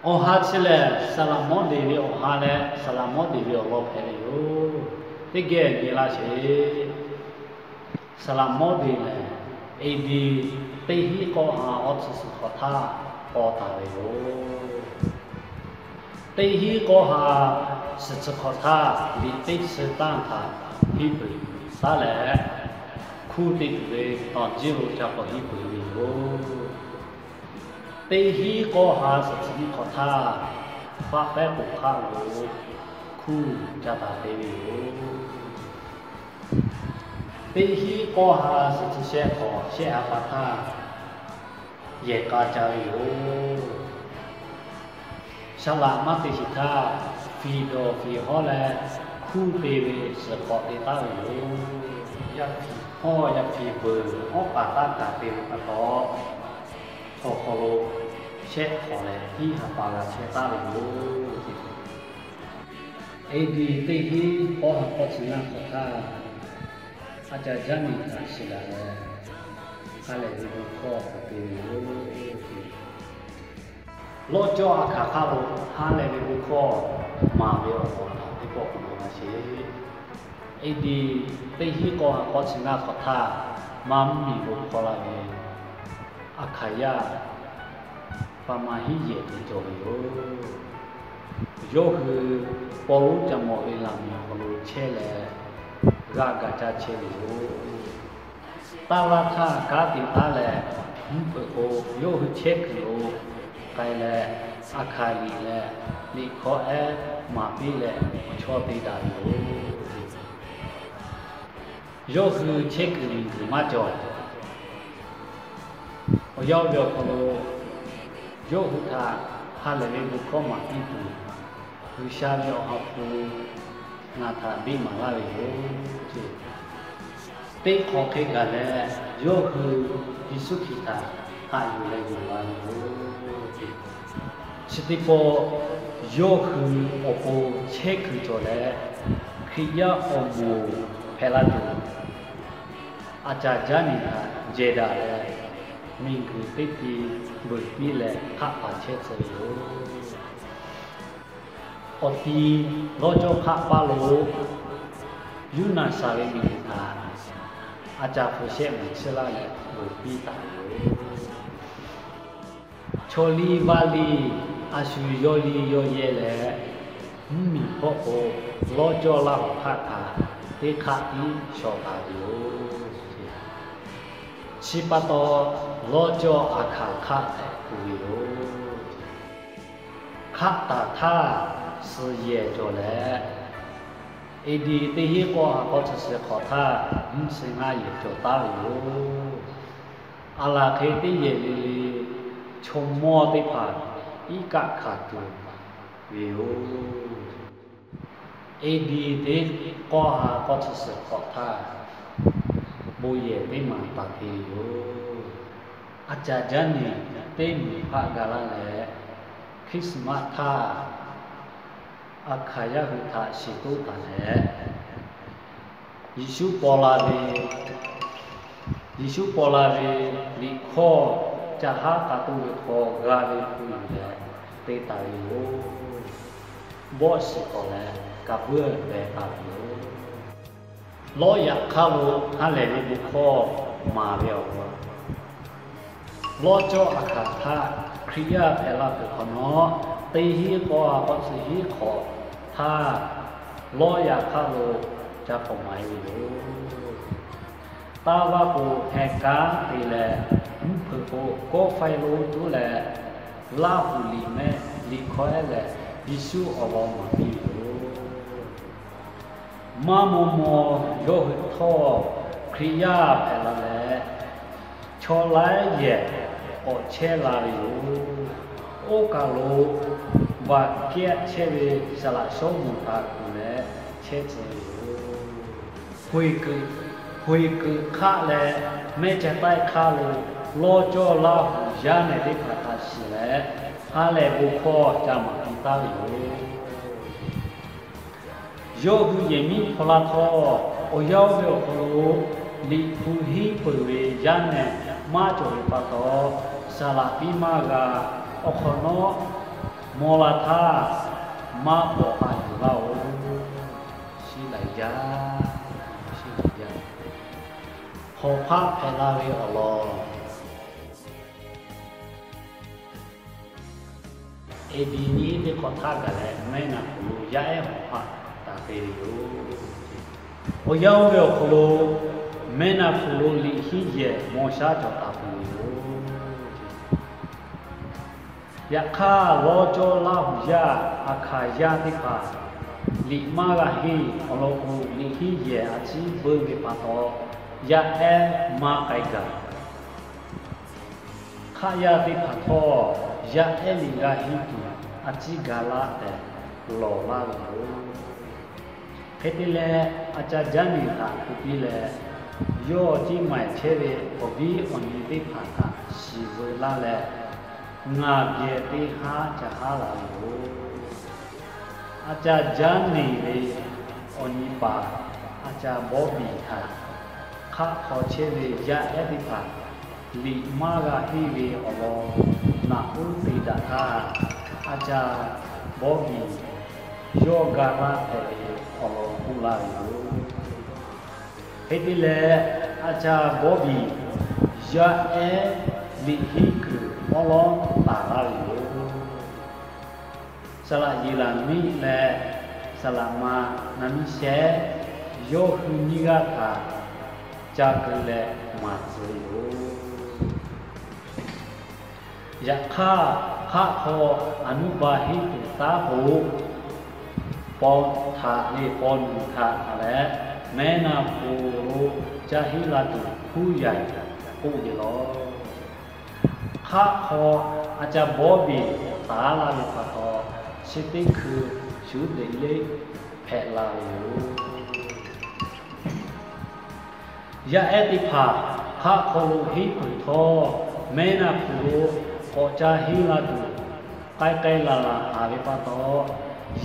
Awˬ ha chi lehˬ, saˍ laꞈ mawˉ deˬ ve awˬ ha leh saˍ laꞈ mawˉ deˬ ve awˬ lawn hpehꞈ ve yoˬ. Teˇ geh nyi laˇ sheˍ. Saˍ laꞈ mawˉ deˬ lehˬ, A D teˇ hinˉ k'awˇ ha awˇ chi suhˍ hk'awꞈ htaˇ paw taˍ ve yoˬ. Teˇ hinˉ k'awˇ ha suhˍ chi hk'awꞈ htaˇ, liꞈ teˇ chi tanˇ htaꞈ hiˉ peuˬ taˉ leh, hkuˇ te tuˬ ve awˬ jiˇ lo ca k'awꞈ hiˉ peuˬ ve yoˬ. Teˇ hinˉ k'awˇ ha suhˍ chi nyiˇ hk'awꞈ htaˇ, faˆ pehˉ poˬ hk'aˆ lo hkuˇ ca taˍ te ve yoˬ. Teˇ hinˉ k'awˇ ha suhˍ chi shehˆ hk'awꞈ shehˆ ha pa htaˇ, yehˬ k'a ca ve yoˬ. Saˍ laꞈ maˇ te sheˍ htaˇ, fiˍ dawˬ fiˍ hawˉ leh hkuˇ te ve suhˍ hk'awꞈ te taˉ ve yoˬ. Yaˇ fiˍ hawˉ yaˇ fiˍ beuˬ awˉ paˍ taˇ kaˍ te ve pa taw, chaw hk'aw lo shehˆ hk'awꞈ leh hiˉ ha pa g'a chehˇ taˉ ve yoˬ. A D teˇ hinˉ k'awˇ ha k'awˇ chi ngaˇ hk'awꞈ htaˇ, a caˍ jaˇ miˬ htaꞈ shiˍ daꞈ leh, ha lehˬ ve bon hkawˇ hk'aˬ te ve yoˬ. Lawˇ cawˇ a hkanˍ hk'aˆ lo ha lehˬ ve bon hkawˇ maˍ ve awˬ lawn htaꞈ teˇ pawˆ k'awꞈ nawˬ laˇ sheˍ. A D teˇ hinˉ k'awˇ ha k'awˇ chi ngaˇ hk'awꞈ htaˇ, maˇ mvuhˇ miˬ lo hpaw la ve a hkanˍ yaˇ pa ma hiˉ yehˬ te cawˬ ve yoˬ. Yawˇ hui Pawˇluˆ ca mawˬ ve laꞈ mehˍ awˬ hk'aw lo chehˇ leh, g'a gaˬ caˇ chehˇ ve yoˬ. Taˇ laˇ htaˇ kanˉ te taˉ leh, mvuhˇ hpeuꞈ k'o yawˇ hui chehˇ kuiˬ lo k'ai leh, a hkanˍ liꞈ leh liꞈ hkawˇ ehˉ maˍ piˇ leh chaw te daꞈ ve yoˬ. Yawˇ hui chehˇ kuiˬ miˬ guiˬ maˇ cawˬ. Awˬ yanˇ ve awˬ hk'aw lo yawˇ hui htaꞈ ha lehˬ ve bon hkawˇ maˍ piˇ tuˬ, G'uiˬsha ve awˬ ha hpu ngaˬ htaꞈ biˇ maˍ laˇ ve yoˬ. Teˇ hk'awꞈ hk'e gaˬ leh, yawˇ hui Yeˍsuˆ Hkriꞈ htaꞈ haꞈ yuˬ leh yuˬ la ve yoˬ. Chi teˇ pawˆ yawˇ hui awˬ pon chehˇ kuiˬ cawˬ leh, Hkriꞈ yaˇ awˬ moˍ hpehꞈ la tuˬ, a caˍ jaˇ miˬ htaꞈ jehˬ daꞈ leh, miˬguiˬ teˇ ti beuꞈ piˇ leh hk'aˆ paˍ chehˇ tcuh ve yoˬ. Awˬ ti lawˇ cawˇ hk'aˆ paˇ lo Yuˇnaˍ shaˍ ve miˬguiˬ htaꞈ a caˍ hpu shehˆ maˍ chiˇ laˇ leh beuꞈ piˇ taˍ ve yoˬ. Chaw liˇ vaˇ liˇ, a shu yawˇ liˇ yawˇ yehˇ leh, mvuhˇ miˬ hpawˇ k'o, lawˇ cawˇ Laˇhuˍ hk'aˆ htaꞈ teˇ hk'aˆ tiˉ shawˍ taˍ ve yoˬ. Chi pa taw, lawˇ cawˇ a hkanˍ hk'aˆ tehꞈ kuˬ ve yoˬ. Hk'aˆ taˍ htaˇ suhˍ yehˬ cawˬ leh, A D teˇ hinˉ k'awˇ ha k'awˇ chi suhˍ hk'awꞈ htaˇ mvuhˇ suhˍ ngaˇ yehˬ cawˬ taˉ ve yoˬ. A laˬ hk'e teˇ yehˬ le le chaw mawˇ teˇ hpaˍ iˉ kaˆ hkanˍ tuˬ ve yoˬ. A D teˇ k'awˇ ha k'awˇ chi suhˍ hk'awꞈ htaˇ, bon yehˬ teˇ maˬ taˍ te ve yoˬ. A caˍ jaˇ miˬ teˇ miˬ hpaˆ ga laˇ leh, Hkiˉsuhˍmaˆ htaˇ a hkanˍ yaˇ hui htaꞈ shiˍ toˉ taˍ leh, Yeˍsuˆ paw la ve, Yeˍsuˆ paw la ve liꞈ hkawˇ ca haˉ k'a toˆ ve hk'aw g'a ve hpu yuˬ leh te taˍ ve yoˬ. Bawˆ shiˍ k'awꞈ leh kaꞈ puiˉ beh taˍ ve yoˬ. Lawˇ yaꞈ hk'aˇ lo ha lehˬ ve bon hkawˇ maˍ ve awˬ lawn, lawˇ cawˇ a hkanˍ htaˇ Hkriꞈ yaˇ hpehꞈ la peuˬ hk'awꞈ nawˉ, teˇ hinˉ k'awˇ ha k'awˇ chi hiˉ hk'awꞈ htaˇ, lawˇ yaꞈ hk'aˇ lo ca k'awꞈ maˍ e ve yoˬ. Taˇ vaˇ k'o, heh kanˉ te leh, mvuhˇ hpeuꞈ k'o kawˆ faiˇ lonˉ tuˉ leh, Laˇhuˍ liꞈ mehˆ liꞈ hkawˇ ehˉ leh Yeˍsuˆ awˬ lawn maˍ piˇ ve yoˬ. Maˇ maw maw yawˇ hui htawˇ Hkriꞈ yaˇ hpehꞈ la leh, chaw laiˉ yehˬ k'awꞈ chehˇ la ve yoˬ. Oˇ kaˬ lo vaꞈ kehˉ chehˇ ve saˍ laꞈ shawˉ moˍ htaꞈ kuˬ leh chehˇ tcuh ve yoˬ. Hk'oꞈ e kuiˬ hk'aˆ leh mehˇ ca taiˆ hk'aˆ lo lawˇ cawˇ Laˇhuˍ yaˇ nehˬ teˇ hpaˍ htaꞈ shiˍ leh, ha lehˬ bon hkawˇ ca maˍ piˇ taˉ ve yoˬ. Yawˇ hui yehˬ miˉ hpaw la htawˇ, awˬ yanˇ oˇ ve awˬ hk'aw lo liꞈ hpu hiˉ peuˬ ve yaˇ nehˬ maˇ cawˬ ve pa taw, saˍ laꞈ piˇ maˇ g'a. Awˬ hk'awꞈ nawˉ mawˇ la htaˇ, maˇ pawˍ haꞈ yuˬ laˇ-oˬ. Shiˉ laiˬ jaˇ, shiˉ laiˬ jaˇ. Hk'awꞈ hpaˆ hpehꞈ la ve awˬ lawn, A D nyiˇ teˇ hk'awꞈ htaˇ gaˬ leh, mehˆ naˍ hpu lo yaˇ ehˉ hawˍ hpaˆ taˍ te ve yoˬ. Awˬ yanˇ oˇ ve awˬ hk'aw lo, mehˆ naˍ hpu lo liꞈ hiˉ yehˬ maw shaˉ cawˬ taˍ peuˬ ve yoˬ. Yaꞈ hk'aˇ, lawˇ cawˇ Laˇ huˍ yaˇ Aˍhkaˍ yaˇ teˇ hpaˍ liꞈ maˇ g'a henˇ awˬ lawn k'o, liꞈ hiˉ yehˬ a ciˉ beuˆ ve pa taw, yaˇ ehˉ maˇ k'ai gaˬ. Hk'aˆ yaˇ teˇ hpaˍ htawˇ, yaˇ ehˉ liꞈ g'a henˇ tuˬ a ciˉ ga laˇ tehꞈ lawˬ laˇ ve yoˬ. Hk'e te leh, a ca Jaˇ niˬ htaꞈ hpu piˇ leh, yawˇ ciˉ maiˬ chehˇ ve awˬ viˉ awˬ nyi teˇ hpaˍ htaꞈ shiˍ veu laˇ leh, ngaˬ geh teˇ haˉ ca haˉ la ve yoˬ. A ca Jaˇ niˬ ve awˬ nyi paˍ a ca Bawˇ biˬ htaꞈ, hk'aˆ hk'aw chehˇ ve yaˇ ehˉ teˇ hpaˍ liꞈ maˇ g'a henˇ ve awˬ lawn naꞈ uˉ te daꞈ htaˇ, a ca Bawˇ biˬ yawˇ ga laˇ hpehꞈ ve awˬ lawn k'oˆ laˇ ve yoˬ. Hk'e te leh, a ca Bawˇ biˬ yaˇ ehˉ liꞈ henˇ kuiˬ awˉ lawˉ taˍ laˇ ve yoˬ. Saˍ laꞈ Yeˍraˍmiˆ leh saˍ laꞈ ma Na miˇ shehˉ yawˇ hui nyiˇ g'aˇ htaꞈ ca keu leh maˍ tcuh ve yoˬ. Yaꞈ hk'aˇ, hk'aˆ hk'aw aˬ nuˇ ba henˇ tuˬ taˉ k'o, paw htaꞈ leh paw nuˬ htaꞈ taˍ leh, mehˆ naˍ hpu lo caˇ henˇ la tuˬ hkuˇ yaˬ k'oˆ ve law. Hk'aˆ hk'aw a ca Bawˇ biˬ taˍ laˇ ve pa taw, chi teˇ hkui shuˍ teꞈ leˆ hpehꞈ la ve yoˬ. Yaˇ ehˉ teˇ hpaˍ hk'aˆ hk'aw lo henˇ peuˬ htawˇ, mehˆ naˍ hpu lo k'awꞈ caˇ henˇ la tuˬ k'ai k'ai laˬ laˬ haˍ ve pa taw,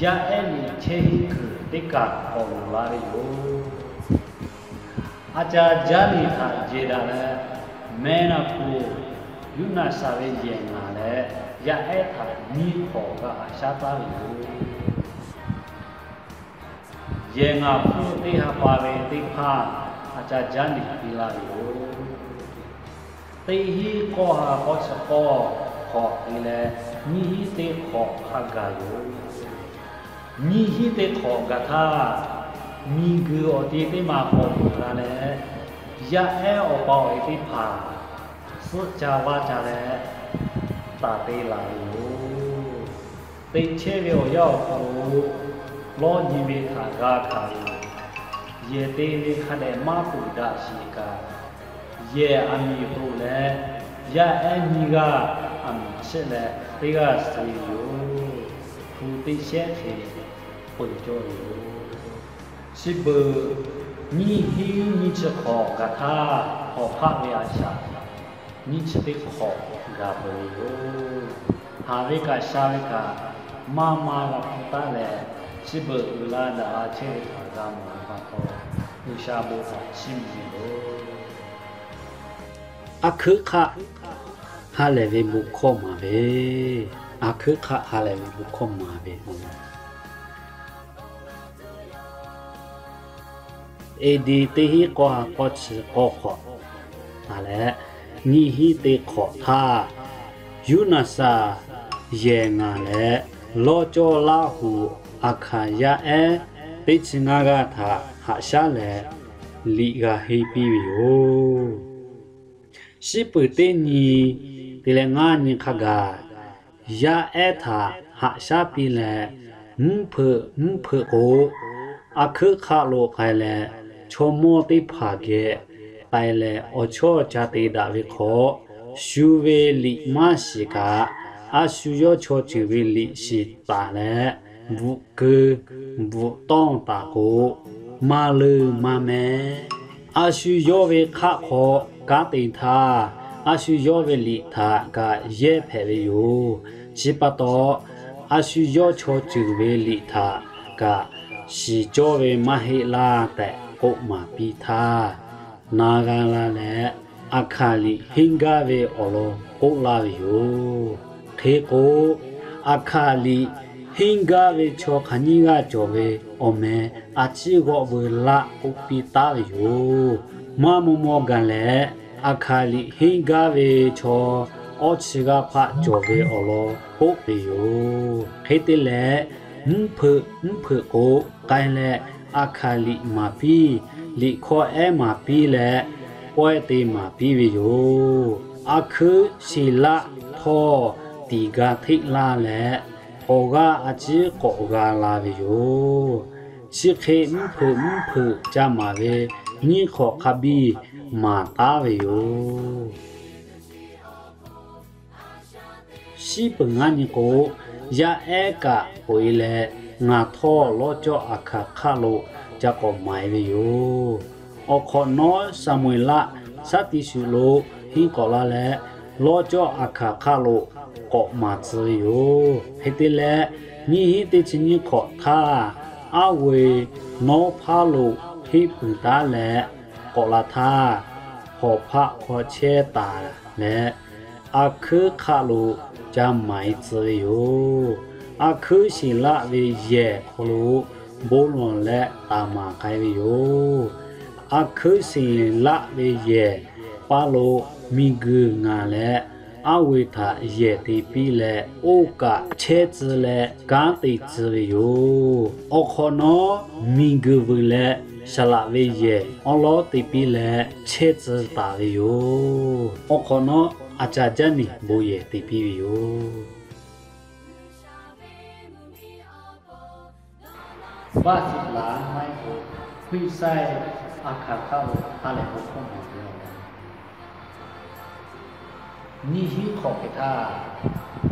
yaˇ ehˉ liꞈ chehˇ henˇ kuiˬ teˇ kaˬ k'awꞈ loˍ la ve yoˬ. A ca Jaˇ niˬ htaꞈ jehˬ daꞈ leh, mehˆ naˍ hpu Yuˇ naˍ shaˍ ve yehˬ ngaˬ leh yaˇ ehˉ htaꞈ nyiˇ hk'awꞈ g'a haꞈ shaˉ taˉ ve yoˬ. Yehˬ ngaˬ hpfuhˇ teˇ ha pa ve teˇ hpaˇ a ca Jaˇ niˬ piˇ la ve yoˬ. Teˇ hinˉ k'awˇ ha k'awˇ chi k'awˇ hk'awꞈ te leh, nyiˇ hinˉ teˇ hk'awꞈ hk'a gaˬ yoˬ. Nyiˇ hinˉ teˇ hk'awꞈ gaˬ htaˇ, miˬguiˬ awˬ te teˇ ma k'awꞈ loˍ la leh, yaˇ ehˉ awˬ pa awˬ e teˇ hpaˍ suhˆ ca vaˇ ca leh taˍ te laˬ ve yoˬ. Teꞈ chehˇ ve awˬ yanˇ awˬ hk'aw lo, lawˇ nyi ve htaꞈ g'a hkanˍ ve yoˬ. Yehˬ te ve hk'a dehꞈ maˇ peuˬ daꞈ sheˍ kaꞈ, yehˬ aˬ miˍ toꞈ leh, yaˇ ehˉ nyiˇ g'aˇ aˬ miˍ chiˆ leh teˇ g'aˇ suh ve yoˬ. Hpu teˇ shehˉ hk'e peuˬ cawˇ ve yoˬ. Chi beuꞈ nyiˇ hinˉ nyiˇ chi hk'awꞈ gaˬ htaˇ, hawˍ hpaˆ ve a shaꞈ nyiˇ chi teˇ hk'awꞈ gaˬ peuˬ ve yoˬ. Haˍ ve kaꞈ sha ve kaꞈ maˇ maˇ g'a hpuˇ taˉ leh, chi beuꞈ uiˍ la daꞈ la chehˇ ve htaꞈ g'a mawˬ ve pa taw, G'uiˬsha bon htaꞈ chiˇ mvuh ve yoˬ. Aˬ hkeuˆ hk'aˆ ha lehˬ ve bon hkawˇ maˍ ve, aˬ hkeuˆ hk'aˆ ha lehˬ ve bon hkawˇ maˍ ve, A D teˇ hinˉ k'awˇ ha k'awˇ chi k'awˇ hk'awꞈ taˍ leh, nyiˇ hinˉ teˇ hk'awꞈ htaˇ, Yuˇ naˍ shaˍ yehˬ ngaˬ leh lawˇ cawˇ Laˇ huˍ Aˍhkaˍ yaˇ ehˉ teˇ chi ngaˇ g'aˇ htaꞈ haꞈ shaˉ leh liꞈ g'a henˇ piˇ ve yoˬ. Shiˉ peuˬ teˇ nyi te leh ngaˇ nyi hk'a gaˬ, yaˇ ehˉ htaꞈ haꞈ shaˉ piˇ leh, mvuhˇ hpeuꞈ mvuhˇ hpeuꞈ k'o, aˬ hkeuˆ hk'aˆ lo k'ai leh, chaw mawˇ teˇ hpaˍ geh k'ai leh awˬ chawˇ ca te daꞈ ve hk'aw, shu ve liꞈ maˇ shiˍ kaꞈ, a shu yawˇ chaw ceuˬ ve liꞈ shiˍ taˍ leh, bvuhꞈ keu bvuhꞈ tawˇ taˍ k'o, maˇ leuˇ maˇ mehˉ. A shu yawˇ ve hk'aˆ hk'aw kanˉ te htaˇ, a shu yawˇ ve liꞈ htaꞈ kaꞈ yehˇ hpehꞈ ve yoˬ. Chi pa taw, a shu yawˇ chaw ceuˬ ve liꞈ htaꞈ kaꞈ shiˍ cawˇ ve maˇ heˆ laˇ tehꞈ k'oˆ maˍ piˇ htaˇ, na g'a la leh, Aˍhkaˍ liꞈ henˇ gaˇ ve awˬ lawn k'oˆ laˇ ve yoˬ. Hk'e k'o, Aˍhkaˍliꞈ henˇ gaˇ ve chaw hk'aˬ nyiˇ g'aˇ cawˬ ve awˬ meh a ciˉ g'awˆ veu laˆ k'oˆ piˇ taˉ ve yoˬ. Maˇ maw maw gaˬ leh, Aˍhkaˍliꞈ henˇ gaˇ ve chaw awˇ chi g'aˇ hpaˆ cawˬ ve awˬ lawn k'oˆ ve yoˬ. Hk'e te leh, mvuhˇ hpeuꞈ mvuhˇ hpeuꞈ k'o k'ai leh, Aˍhkaˍliꞈ maˍ piˇ, liꞈ hkawˇ ehˉ maˍ piˇ leh, pawehˇ te maˍ piˇ ve yoˬ. Aˬ hkeuˆ sheˍ laˆ htawˇ tiˍ ga hteˆ laˇ leh, k'awꞈ g'aˇ a ciˉ k'awꞈ g'a la ve yoˬ. Chi hk'e mvuhˇ hpeuꞈ mvuhˇ hpeuꞈ ca maˍ ve nyiˇ hk'awꞈ hk'a biˇ maˍ taˉ ve yoˬ. Shiˉ peuˬ ngaˇ nyi k'o, yaˇ ehˉ kaꞈ k'oꞈ e leh, ngaˬ htawˇ lawˇ cawˇ aˬ hkaˍ hk'aˆ lo ca k'awꞈ maˍ e ve yoˬ. Awˬ hk'awꞈ nawˉ Saˍmo-eˍlaˆ shaˉ tiꞈ shuˍ lo henˇ k'awꞈ la leh, lawˇ cawˇ aˬ hkaˍ hk'aˆ lo k'awꞈ maˍ tcuh ve yoˬ. Hk'e te leh, nyiˇ hinˉ teˇ chi nyiˇ hk'awꞈ htaˇ, aˉ ve nawˉ hpaˇ lo henˇ puiˍ taˉ leh k'awꞈ la htaˇ, hawˍ hpaˆ hk'aw chehˇ taˍ leh, aˬ hkeuˆ hk'aˆ lo ca maˍ e tcuh ve yoˬ. Aˬ hkeuˆ sheˍ laˆ ve yehˬ hk'aw lo bon lawˬ leh taˍ maˍ k'ai ve yoˬ. Aˬ hkeuˆ sheˍ laˆ ve yehˬ paˇ lo miˬguiˬ ngaˬ leh aˉ ve htaꞈ yehˬ te piˇ leh, oˇ kaꞈ chehˇ tcuh leh kanˉ te tcuh ve yoˬ. Awˬ hk'awꞈ nawˉ miˬguiˬ vuiˬ leh saˍ laꞈ ve yehˬ awˉ lawˉ te piˇ leh chehˇ tcuh taˍ ve yoˬ. Awˬ hk'awꞈ nawˉ aˬ caˍ jaˇ niˬ bon yehˬ te piˇ ve yoˬ. Baˆ shiˍ laˍ maˇ heˆ k'o, Hpiˇsaˆ aˬ hkaˍ hk'aˆ lo ha lehˬ bon hkawˇ maˍ ve yoˬ. Nyiˇ hinˉ hk'awꞈ hk'e htaˇ,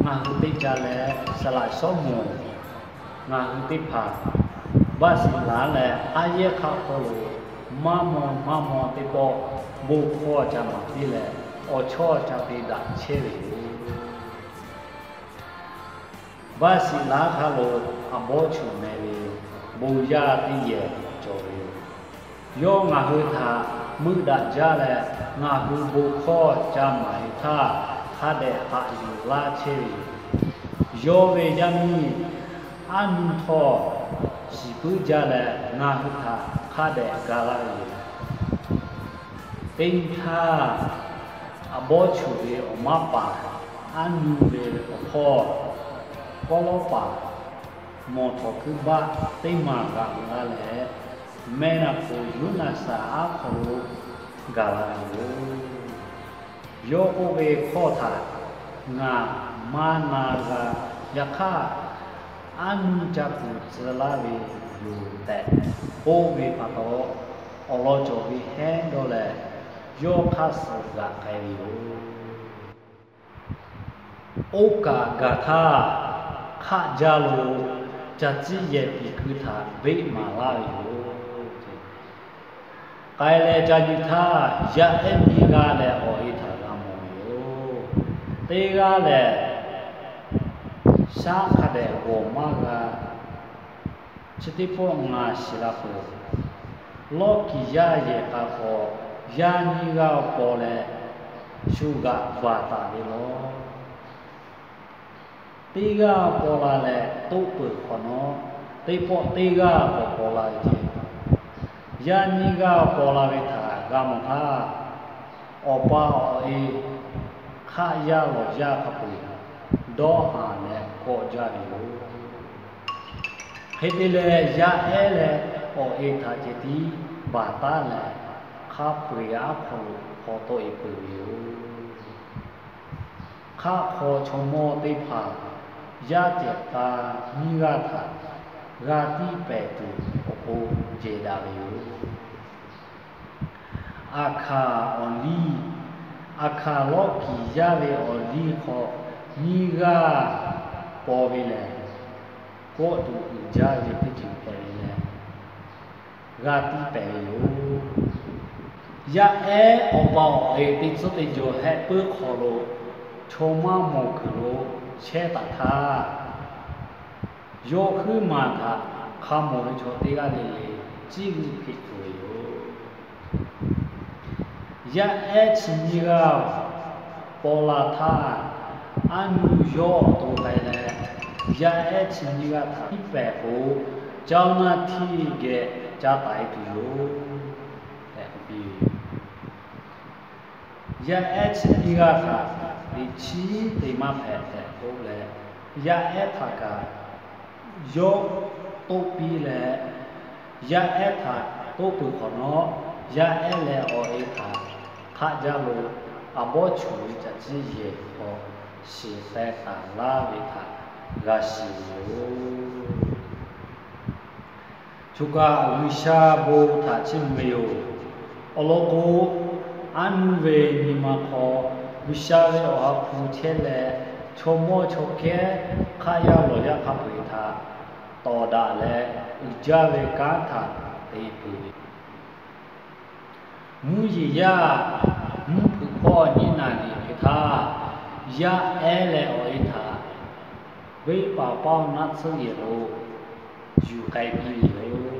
ngaˬ hui teˇ ca leh saˍ laꞈ shawˉ moˍ ngaˬ hui teˇ hpaˍ Baˆ shiˍ laˍ leh aˉ yehˉ hk'aˆ hk'aw lo maˇ maw maˇ maw teˇ pawˆ bon hkawˇ ca maˍ piˇ leh, awˬ chawˇ ca te daꞈ chehˇ ve yoˬ. Baˆ shiˍ laˍ hk'aˆ lo aˬ bawˇ chuˬ meh ve bon yaˇ teˇ yehˬ cawˬ ve yoˬ. Yawˇ ngaˬ hui htaꞈ meuˆ daꞈ jaˇ leh, ngaˬ hui bon hkawˇ ca maˍ e htaˇ, hk'a dehꞈ haꞈ yuˬ laˇ chehˇ ve yoˬ. Yawˇ ve yaˇ miˇ aˉ nuˇ htawˇ shiˍ puiˉ jaˇ leh, ngaˬ hui htaꞈ hk'a dehꞈ ga laˇ ve yoˬ. Teˇ nyi htaˇ, aˬ bawˇ chuˬ ve awˬ maˇ paˍ aˉ nuˇ ve awˬ hpawˇ kawˉ lawˉ paˍ mawˬ htawˍ kuiˉ baˆ teˇ maˬ g'aꞈ la leh, meh naˍ poˍ Yoˇnaˍsaˍ aˉ hk'aw lo gaˬ la ve yoˬ. Yawˇ k'oˆ ve hkawˇ htaꞈ ngaˬ maˇ na g'a. Yaꞈ hk'aˇ, aˉ nuˇ ca kuˬ tcuh laˇ ve yoˬ tehꞈ k'oˆ ve pa taw, awˬ lawn cawˬ ve heˉ dawˇ leh, yawˇ hk'aˇ suh g'aꞈ k'ai ve yoˬ. Oˇ kaˬ gaˬ htaˇ, hk'aˆ jaˇ lo ca ciˉ yehˬ piˍ keu htaꞈ beˆ maˍ laˇ ve yoˬ. K'ai leh ca nyi htaˇ, yaˇ ehˉ nyiˇ g'aˇ leh awˬ e htaꞈ g'a mawˬ ve yoˬ. Teˇ g'aˇ lehˬ, shaˉ hk'a dehꞈ g'awˬ maˇ g'a. Chi teˇ pawˆ ngaˬ shiˍ la peuˬ. Lawˇ kiˍ yaˇ yehˬ k'a hk'aw yaˇ nyiˇ g'aˇ paw leh, shu g'aꞈ baˬ taˍ ve law. Teˇ g'aˇ paw la leh toˆ peuˬ hk'awꞈ nawˉ, teˇ pawˆ teˇ g'aˇ k'awꞈ paw la ve ceˇ. Yaˇ nyiˇ g'aˇ paw la ve htaꞈ g'a mawˬ htaˇ, awˬ pa awˬ e hk'aˆ yaˇ lawˬ yaˇ hk'a peu-eˬ dawˇ haˍ leh kawˆ jaˇ ve yoˬ. Hk'e te leh, yaˇ ehˉ leh awˬ e htaꞈ ceh tiˉ baˬ taˉ leh, hk'a peu-eˬ aˉ hk'aw lo hpaw tawˆ e peuˬ ve yoˬ. Hk'aˆ hk'aw chaw mawˇ teˇ hpaˍ yaˇ cehˬ k'a nyiˇ g'aˇ htaꞈ g'a tiˇ pehˍ tuˬ awˬ pon jehˬ daꞈ ve yoˬ. Aˬ hkaˍ awˬ liˇ, aˬ hkaˍ lawˇ kiˍ yaˇ ve awˬ liˇ hk'aw nyiˇ g'aˇ paw ve lehˬ, kawˆ tuˬ uiˍ jaˇ ve teˇ ceuˬ hpehꞈ ve leh, g'a tiˇ pehˍ ve yoˬ. Yaˇ ehˉ awˬ pa awˬ e teˇ tcuhˉ teˇ jaw heh puiˉ hk'aw lo chaw maˇ mawˬ kuiˬ lo chehˇ taˍ htaˇ, yawˇ huiˉ maˬ htaꞈ hk'a mawˬ ve chaw teˇ g'aˇ le le ciˇ g'uiˇ hpeꞈ tuˬ ve yoˬ. Yaˇ ehˉ chi nyiˇ g'aˇ paw la htaˇ, aˉ nuˇ yawˇ awˬ to k'ai leh, Yaˇ ehˉ chi nyiˇ g'aˇ htaꞈ tiˉ pehˍ k'o, เจ้าหน้าที่ geh ca taiˍ tuˬ yoˬ tehꞈ k'oˆ piˇ ve yoˬ. Yaˇ ehˉ chi nyiˇ g'aˇ htaꞈ liꞈ chiˉ te maˇ hpehꞈ tehꞈ k'oˆ leh, yaˇ ehˉ htaꞈ kaꞈ yawˇ toˆ piˇ leh, yaˇ ehˉ htaꞈ toˆ peuˬ hk'awꞈ nawˉ, yaˇ ehˉ leh awˬ e htaꞈ hk'aˆ jaˇ lo, a bawˇ chuˬ ve caˬ ciˇ yehˬ hk'aw shiˍ teh taˍ laˇ ve htaꞈ g'a shiˍ ve yoˬ. Choˬ kaꞈ G'uiˬsha bon htaꞈ chiˇ mvuh ve yoˬ. Awˬ lawn k'o, aˉ nuˇ ve nyi ma hk'aw G'uiˬsha ve awˬ ha hpu chehˇ leh, chaw mawˇ chaw kehˉ hk'aˆ yaˇ lawˬ yaˇ hk'a peu-eˬ htaꞈ tawˍ daꞈ leh, uiˍ jaˇ ve kanˉ htaꞈ te peuˬ ve Mvuhˇ yeˬ yaˇ mvuhˇ hpeuꞈ hpawˇ nyiˇ naˍ riˍ hk'e htaˇ, yaˇ ehˉ leh awˬ e htaꞈ venˇbaˆ paoˇ naˆ tsuhˇ yehˬ lo yuˬ k'ai piˇ ve yoˬ.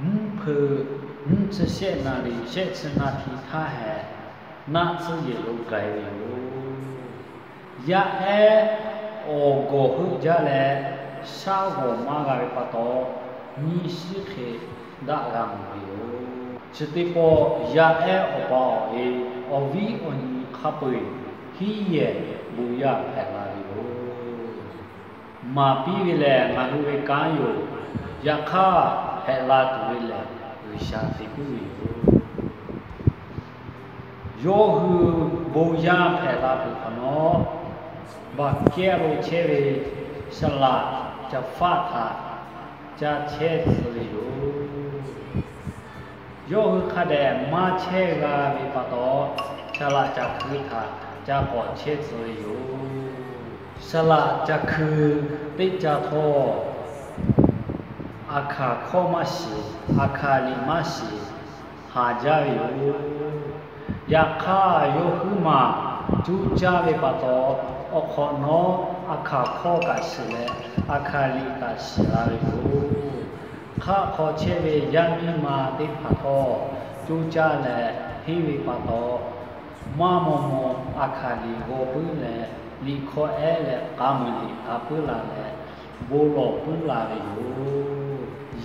Mvuhˇ hpeuꞈ mvuhˇ tsuhˇ shehˆ naˍ riˍ shehˆ chi naˍ hti htaˇ hehꞈ, naˆ tsuhˇ yehˬ lo gaˬ e ve yoˬ. Yaˇ ehˉ awˬ gawˬ heuˆ jaˇ leh, shaˉ g'awˬ maˇ g'a ve pa taw, nyiˇ shiˉ hk'e daˆ g'a mawˬ ve yoˬ. Chi teˇ pawˆ yaˇ ehˉ awˬ pa awˬ e, awˬ viˉ awˬ nyi hk'a peu-eˬ hiˉ yehˬ bon yaˇ hpehꞈ la ve yoˬ. Maˍ piˇ ve lehˬ ngaˬ hui ve kanˉ yoˬ. Yaꞈ hk'aˇ, hpehꞈ la tuˬ ve lehˬ G'uiˬsha te puiˉ ve yoˬ. Yawˇ hui bon yaˇ hpehꞈ la peuˬ hk'awꞈ nawˉ, baˬ kehˉ lo chehˇ ve saˍ laꞈ caˬ faˆ htaꞈ ca chehˇ tcuh ve yoˬ. Yawˇ hui hk'a dehꞈ maˇ chehˇ g'a ve pa taw, saˍ laꞈ caˬ hkui htaꞈ ca k'awꞈ chehˇ tcuh ve yoˬ. Saˍ laꞈ caˬ hkui teˇ ca htawˇ, aˬ hkaˍ hkawˇ maˇ shiˍ, aˬ hkaˍ liꞈ maˇ shiˍ, haˍ jaˇ ve yoˬ. Yaꞈ hk'aˇ, yawˇ huiˉ maˬ cuˇ caˇ ve pa taw, awˬ hk'awꞈ nawˉ aˬ hkaˍ hkawˇ kaꞈ shiˍ leh, aˬ hkaˍ liꞈ kaꞈ shiˍ la ve yoˬ. Hk'aˆ hk'aw chehˇ ve yaˇ miˇ ma teˇ hpaˍ htawˇ, coˇ caˇ leh henˇ ve pa taw, maˇ maw maw aˬ hkaˍ liꞈ g'aw puiˉ leh, liꞈ hkawˇ ehˉ leh k'a meuˍ liꞈ k'a puiˉ la leh, bon lawˬ puiˉ la ve yoˬ.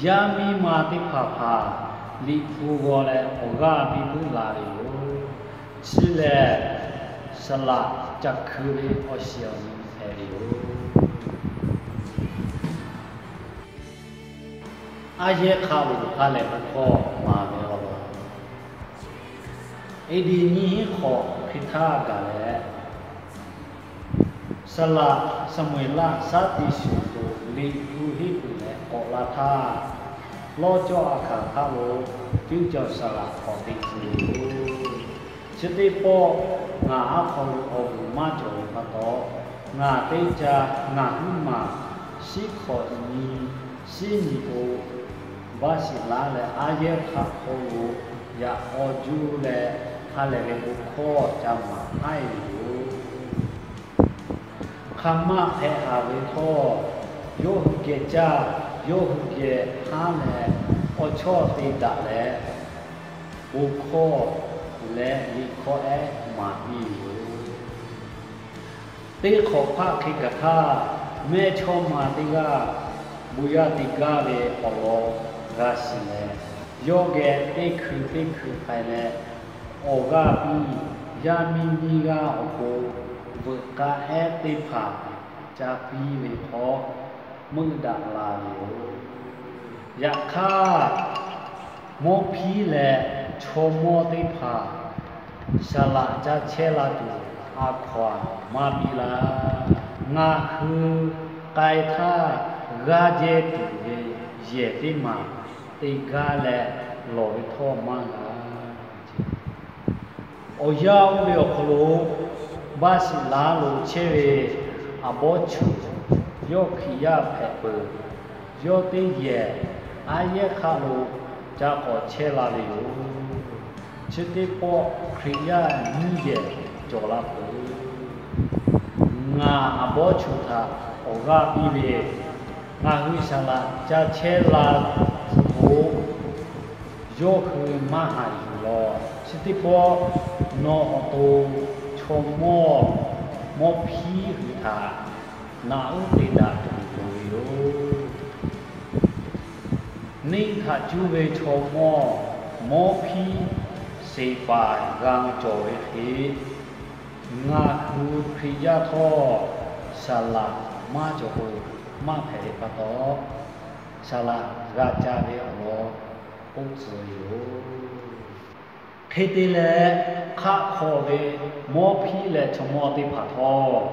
Yaˇ miˇ ma teˇ hpaˍ hpaˍ liꞈ hpu g'aw leh awˬ g'aˇ piˇ puiˉ la ve yoˬ. Chi lehˬ, saˍ laꞈ caˬ hkui ve awˬ shiˍ awˬ nu hpehꞈ ve yoˬ. Aˉ yehˇ hk'aˆ lo ha lehˬ bon hkawˇ maˍ ve awˬ lawn, A.D. nyiˇ hinˉ hk'awꞈ hk'e htaˇ gaˬ leh, saˍ laꞈ Saˍmo-eˍlaˆ shaˉ te shuˍ tuˬ liꞈ hpu henˇ tuˬ leh k'awꞈ la htaˇ, lawˇ cawˇ aˬ hkaˍ hk'aˆ lo cuˇ cawˬ saˍ laꞈ k'awꞈ te tcuh ve yoˬ. Chi teˇ pawˆ ngaˬ aˉ hk'aw lo awˬ vuiˬ maˇ cawˬ ve pa taw, ngaˬ teˇ ca ngaˬ huiˉ maˬ shiˉ hk'awꞈ nyi shiˉ nyi k'o, Baˆ shiˍ laˉ leh aˉ yehˇ hk'aˆ hk'aw lo yaꞈ k'aw juˇ leh, ha lehˬ ve bon hkawˇ ca maˍ haˉ e ve yoˬ. Hk'aˬ ma hpehꞈ haˍ ve htawˇ, yawˇ hui geh caˇ, yawˇ hui geh haˉ leh, awˬ chawˇ te daꞈ leh, bon hkawˇ leh liꞈ hkawˇ ehˉ maˍ piˇ ve yoˬ. Teˇ hk'awꞈ hpaˆ hk'e gaˬ htaˇ, mehˇchawˇma teˇ g'aˇ bon yaˇ te gaˇ ve awˬ lawn g'a shiˍ leh, yawˇ geh teˇ hkui teˇ hkui k'ai leh, awˬ g'aˇ piˇ, yaˇ miˇ nyiˇ g'aˇ awˬ pon veuꞈ k'a ehˉ teˇ hpaˍ ca piˇ ve hk'aw meuˆ daꞈ la ve yoˬ. Yaꞈ hk'aˇ, mawˇ hpiˉ leh chaw mawˇ teˇ hpaˍ saˍ laꞈ ca chehˇ la tuˬ a hkaw-anˬ maˇ piˇ laˇ. Ngaˬ hui k'ai htaˇ g'aˇ jehˇ tuˬ ve yehˬ teˇ maˬ te gaˇ leh lawˬ ve htawˇ maˇ g'a. Awˬ yanˇ oˇ ve awˬ hk'aw lo, Baˆ shiˍ laˉ lo chehˇ ve aˬ bawˇ chuˬ yawˇ Hkriꞈ yaˇ hpehꞈ peuˬ. Yawˇ teˇ yehˬ aˉ yehˇ hk'aˆ lo ca k'awꞈ chehˇ la ve yoˬ. Chi teˇ pawˆ Hkriꞈ yaˇ nyiˇ yehˬ cawˬ la peuˬ. Ngaˬ aˬ bawˇ chuˬ htaꞈ awˬ g'aˇ piˇ ve, ngaˬ hui saˍ laꞈ ca chehˇ la tcuh k'o, yawˇ hui maˇ haꞈ yuˬ law. Chi teˇ pawˆ nawˬ awˬ to chaw mawˇ mawˇ hpiˉ hui htaꞈ naꞈ uˉ te daꞈ tuˬ loˍ ve yoˬ. Neˇ htaꞈ cuˇ ve chaw mawˇ mawˇ hpiˉ seˍ paˍ g'a cawˬ ve hk'e, ngaˬ hui Hkriꞈ yaˇ htawˇ saˍ laꞈ maˇ cawˬ k'o, maˇ hpehꞈ ve pa taw, saˍ laꞈ g'a ca ve awˬ lawn k'oˆ tcuh ve yoˬ. Hk'e te leh, hk'aˆ hk'aw ve mawˇ hpiˉ leh chaw mawˇ teˇ hpaˍ htawˇ,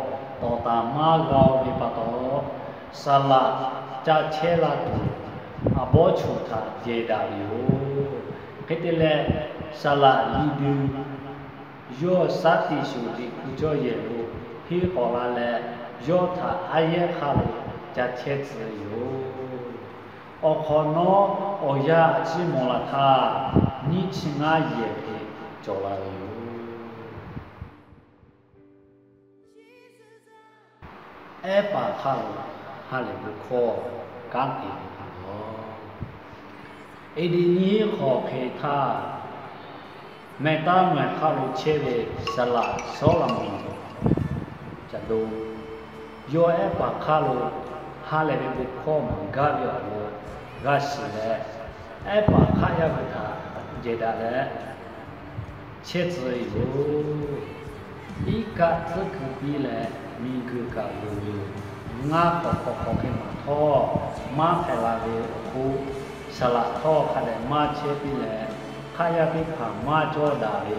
tawˍ taˍ maˇ g'a-o ve pa taw, saˍ laꞈ ca chehˇ la tuˬ, a bawˇ chuˬ htaꞈ jehˬ daꞈ ve yoˬ. Hk'e te leh, saˍ laꞈ liꞈ duˬ yawˇ saˉ tiꞈ shuˍ liꞈ hpu cawˇ yehˬ lo henˇ k'awꞈ la leh, yawˇ htaꞈ haˉ yehˉ hk'aˆ lo ca chehˇ tcuh ve yoˬ. Awˬ hk'awꞈ nawˉ awˬ yanˇ a ciˉ mawˬ la htaˇ, nyiˇ chi ngaˇ yehˬ hk'e cawˬ la ve yoˬ. Ehˉ paˍ hk'aˆ lo ha lehˬ ve hkawˇ kanˉ te ve yoˬ. Eˇdeˍ nyiˇ hk'awꞈ hk'e htaˇ, mehˬ taˇ mehˬ hk'aˆ lo chehˇ ve saˍ laꞈ Sawˉlaꞈmonˍ ca do, yawˇ ehˉ paˍ hk'aˆ lo ha lehˬ ve bon hkawˇ maˍ gaˇ ve awˬ lawn g'a shiˍ leh, ehˉ paˍ hk'aˆ yaˇ hui htaꞈ jehˬ daꞈ leh chehˇ tcuh ve yoˬ. Iˉ kaˆ tcuhˉ kuiˬ piˇ leh miˬguiˬ kaꞈ loˍ ve yoˬ. Ngaˇ hk'awꞈ hk'awꞈ hk'awꞈ hk'e maˍ htawˇ, maˇ hpehꞈ la ve awˬ hk'oˆ, saˍ laꞈ htawˇ hk'a dehꞈ maˇ chehˇ piˇ leh, hk'aˆ yaˇ teˇ hpaˍ maˇ cawˇ daꞈ ve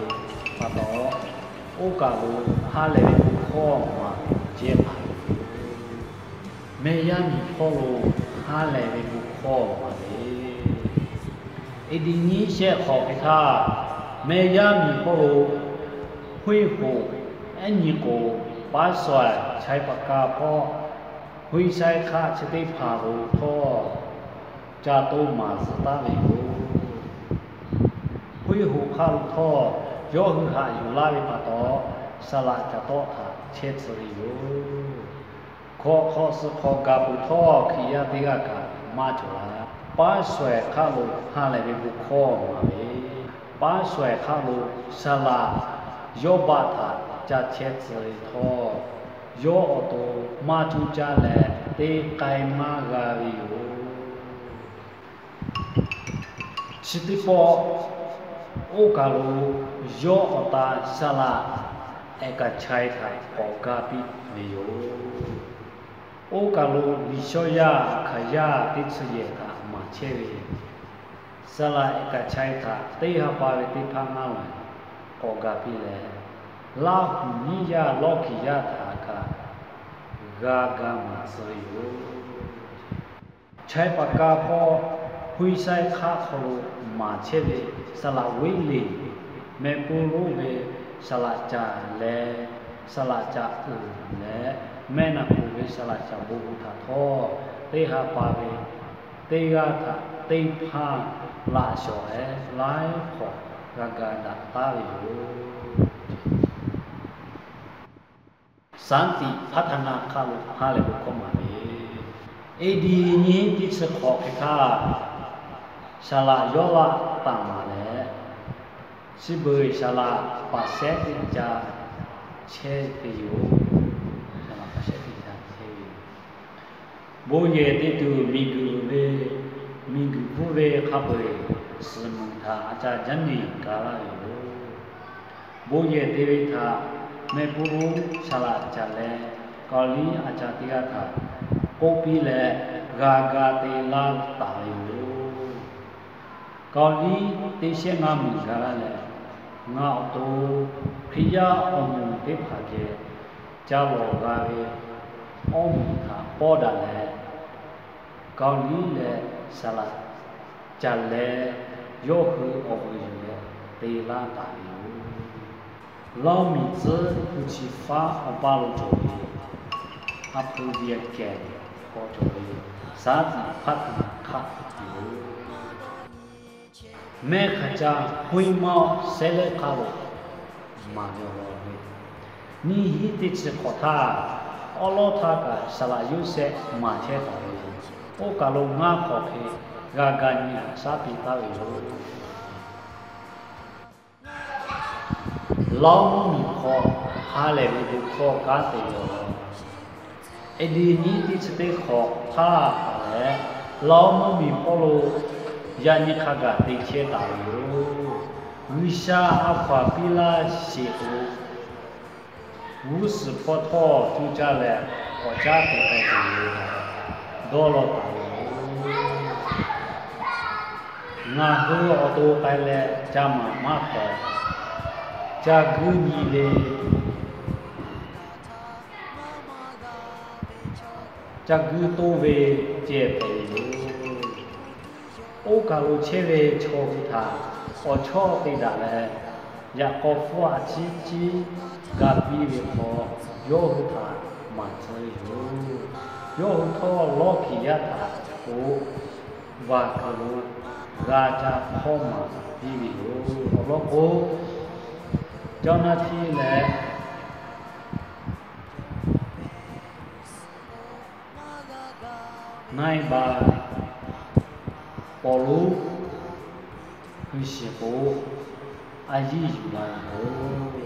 pa taw, oˇ kaˬ lo ha lehˬ ve bon hkawˇ maˍ ve jehˇ hk'aˬ ve yoˬ. Meh yaˇ miˬ hpawˇ lo ha lehˬ ve bon hkawˇ maˍ ve. Eˇdeˍ nyiˇ shehˆ hk'awꞈ hk'e htaˇ, meh yaˇ miˬ hpawˇ lo Huiˇ hoꞈ ehˉ nyi k'o, paˉ shawehˍ Chaiˇ paˍ kaˇ hpawˇ Huiˇ shaiˇ hk'aˆ chi teˇ hpaˍ lo htawˇ, ca to maˍ zuhꞈ taˉ ve yoˬ. Huiˇ hoꞈ hk'aˆ lo htawˇ, yawˇ hui haꞈ yuˬ laˇ ve pa taw, saˍ laꞈ caˬ tawˆ htaꞈ chehˇ tcuh ve yoˬ. Hkawꞈ hk'awꞈ suhˍ hk'awꞈ gaˬ peuˬ htawˇ, Hkriꞈ yaˇ teˇ g'aˇ kaꞈ maˇ cawˬ la. Paˉ shawehˍ hk'aˆ lo ha lehˬ ve bon hkawˇ maˍ ve, paˉ shawehˍ hk'aˆ lo saˍ laꞈ Yawˇbaˆ htaꞈ ca chehˇ tcuh ve htawˇ, yawˇ awˬ to maˇ cuˇ caˇ leh teˇ k'ai maˇ g'a ve yoˬ. Chi teˇ pawˆ oˇ kaˬ lo yawˇ awˬ ta saˍ laꞈ Eˍkaˍchai htaꞈ k'awꞈ ga piˇ ve yoˬ. Oˇ kaˬ lo Liꞈ shawˇ yaˇ Hkaˍ yaˇ teˇ chi yehˬ htaꞈ maˍ chehˇ ve saˍ laꞈ Eˍkaˍchai htaꞈ teˇ ha pa ve teˇ hpaˇ ngaˇ laiˬ k'awꞈ ga piˇ leh, Laˇ huˍ nyiˇ yaˇ Lawˇkiˍ yaˇ htaꞈ kaꞈ g'a ga maˍ tcuh ve yoˬ. Chaiˇ paˍ kaˇ hpawˇ Huiˇ shaiˇ hk'aˆ hk'aw lo maˍ chehˇ ve saˍ laꞈ Weˉ leˍ, meh puˇ lonˉ ve saˍ laꞈ caˬ leh, saˍ laꞈ caˬ uiˍ leh, mehˆ naˍ kuˬ ve saˍ laꞈ caˬ bon htaꞈ htawˇ, teˇ ha pa ve teˇ g'aˇ htaꞈ teˇ hpaˇ laꞈ shawˍ ehˉ laiˉ hk'awꞈ g'a ga daꞈ taˉ ve yoˬ. Santi Phaˇ htaˇ naˆ hk'aˆ lo ha lehˬ ve hkawˇ maˍ ve, eˇdiˇ nyiˇ teˇ chi hk'awꞈ hk'e htaˇ, saˍ laꞈ Yawˇlaˆ taˍ maˍ leh, chi beuꞈ saˍ laꞈ paˍ shehˉ teˇ ca chehˇ ve yoˬ. Saˍ laꞈ paˍ shehˉ teˇ ca chehˇ ve yoˬ. Bon yehˬ te tuˬ miˬguiˬ uiˍ ve, miˬguiˬ bvuhˇ ve hk'a peu-eˬ suhˍ muiˬ htaꞈ a ca jaˇ neˬ ga laˇ ve yoˬ. Bon yehˬ te ve htaꞈ meh puˇ lonˉ saˍ laꞈ caˬ leh Kaoˍliˇ a ca teˇ g'aˇ htaꞈ k'oˆ piˇ leh, g'a ga te laˇ taˍ ve yoˬ. Kaoˍliˇ teˇ shehˆ ngaˇ muiˬ ga laˇ leh, ngaˬ awˬ to Hkriꞈ yaˇ awˬ moˍ teˇ hpaˍ geh ca lawˬ g'a ve awˬ moˍ htaꞈ pawˇ daꞈ leh, Kaoˍliˇ leh saˍ laꞈ caˬ leh yawˇ hui awˬ vuiˬ yuˬ leh te laˇ taˍ ve yoˬ. Lawˇ miˬ tcuhˉ hpu chi faˉ awˬ paˇ lo cawˬ ve, a hpu viˬ kehˬ k'awꞈ cawˬ ve, Santi Phaˇ htaˇ naˆ hk'aˆ yoˬ. Mehˆ hk'aˬ ca Huiˇ mawˇ Sehˉ leuˆ hk'aˆ lo maˍ ve awˬ lawn ve, nyiˇ hinˉ teˇ chi hk'awꞈ htaˇ, awˉ lawˉ htaˇ kaꞈ saˍ laꞈ Yoˇsehꞈ maˍ chehˇ taˍ ve yoˬ. Oˇ kaˬ lo ngaˇ hk'awꞈ hk'e g'a ga nyi shaˉ piˇ taˍ ve yoˬ. Lawˇ mvuhˇ miˬ hk'aw ha lehˬ ve bon hkawˇ kanˉ te ve awˬ lawn, A D nyiˇ teˇ chi teˇ hk'awꞈ htaˇ kaꞈ leh, Laoˇ mvuhˇmiˬ hpawˇ lo yaꞈ nyi hk'a gaˬ te chehˇ taˍ ve yoˬ. G'uiˬsha a hkaw-anˬ piˇ laˇ sheˍ k'o, g'uˇ suhˍ hpawˇ htawˇ coˇ caˇ leh k'awꞈ caˉ te k'ai tuˬ yoˬ. Dawˇ law taˍ ve yoˬ. Ngaˬ hui awˬ to k'ai leh ca maˍ maˇ hpehꞈ, ca guiˇ nyi ve, ca guiˇ toˇ ve ceh hpehꞈ ve yoˬ. Oˇ kaˬ lo chehˇ ve chaw hui htaꞈ awˬ chawˇ te daꞈ leh, yaꞈ k'aw hpfuhˇ a ciˉ ciˉ ga piˇ ve hk'aw, yawˇ hui htaꞈ maˍ tcuh ve yoˬ. Yawˇ hui htawˇ lawˇ kiˍ yaˇ htaꞈ k'o, vaˬ kuiˬ lo g'a ca hk'awˇ maˍ piˇ ve yoˬ. Awˬ lawn k'o, เจ้าหน้าที่ leh naiˇ baˬ pawˍ lonˉ hui shiˍ k'o, a yiˇ yuˬ la yoˬ.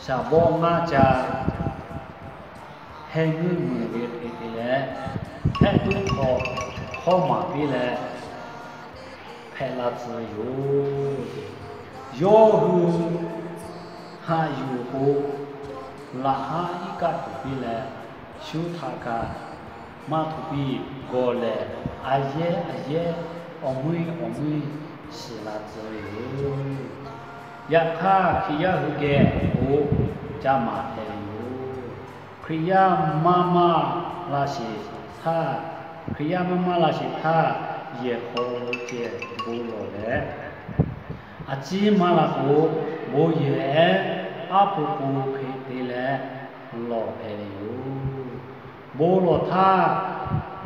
Shaˍ bawˆ ngaˇ ca heh ngeuˇ muiˬ ve hk'e te leh, hehˆ tuˉ hk'aw hk'awˇ maˍ piˇ leh hpehꞈ la tcuh ve yoˬ. Yawˇ hui haꞈ yuˬ k'o, laꞈ haˉ iˉ kaˆ tuˬ piˇ leh, shu htaꞈ kaꞈ maˇ htoꞈ piˇ gawˬ lehˬ, a yehˉ a yehˉ awˬ meuˇ awˬ meuˇ shiˍ la tcuh ve yoˬ. Yaꞈ hk'aˇ, Hkriꞈ yaˇ hui geh k'o, ca maˍ hpehꞈ ve yoˬ. Hkriꞈ yaˇ maˇ maˇ la sheˍ htaˇ, Hkriꞈ yaˇ maˇ maˇ la sheˍ htaˇ, yehˬ hk'aw lo ceh bon lawˬ leh, a ciˉ maˇ la k'o, bon yehˬ ehˉ aˉ po k'o hk'e te leh lawˬ hpehꞈ ve yoˬ. Bon lawˬ htaˇ,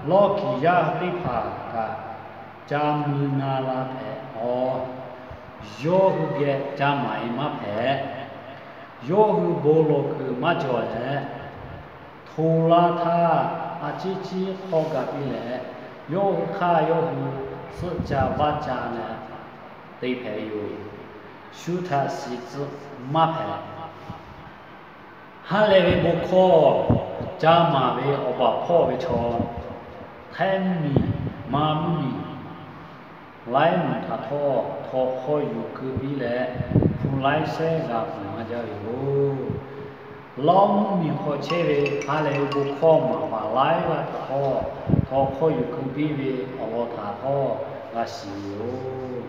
lawˇ kiˍ yaˇ teˇ hpaˍ kaꞈ ca mui na la hpehꞈ-aˬ. Yawˇ hui geh ca maˍ-e maˇ hpehꞈ. Yawˇ hui bon lawˬ kuiˬ maˇ cawˬ leh, hto laˇ htaˇ a ciˉ ciˉ hk'awˇ ga piˇ leh, yawˇ hui hk'aˇ yawˇ hui suhˆ ca vaˇ ca leh te hpehꞈ ve yoˬ. Shu htaꞈ shiˍ tcuh maˇ hpehꞈ. Ha lehˬ ve bon hkawˇ ca maˍ ve awˬ baˬ hpawˇ ve chaw, Htaiˇ mvuhˇmiˬ, Manˇ mvuhˇmiˬ, Laiˉ mvuhˬ htaꞈ htawˇ htawnˍ hk'aw yuˬ keu piˇ leh, hpu laiˉ shehˉ g'a peuˬ maˇ jaˇ ve yoˬ. Laoˇ mvuhˇmiˬ hk'aw chehˇ ve ha lehˬ ve bon hkawˇ maˍ paˍ laiˉ g'aˇ htaꞈ htawˇ htawnˍ hk'aw yuˬ keu piˇ ve awˬ lawn htaꞈ htawˇ g'a shiˍ ve yoˬ.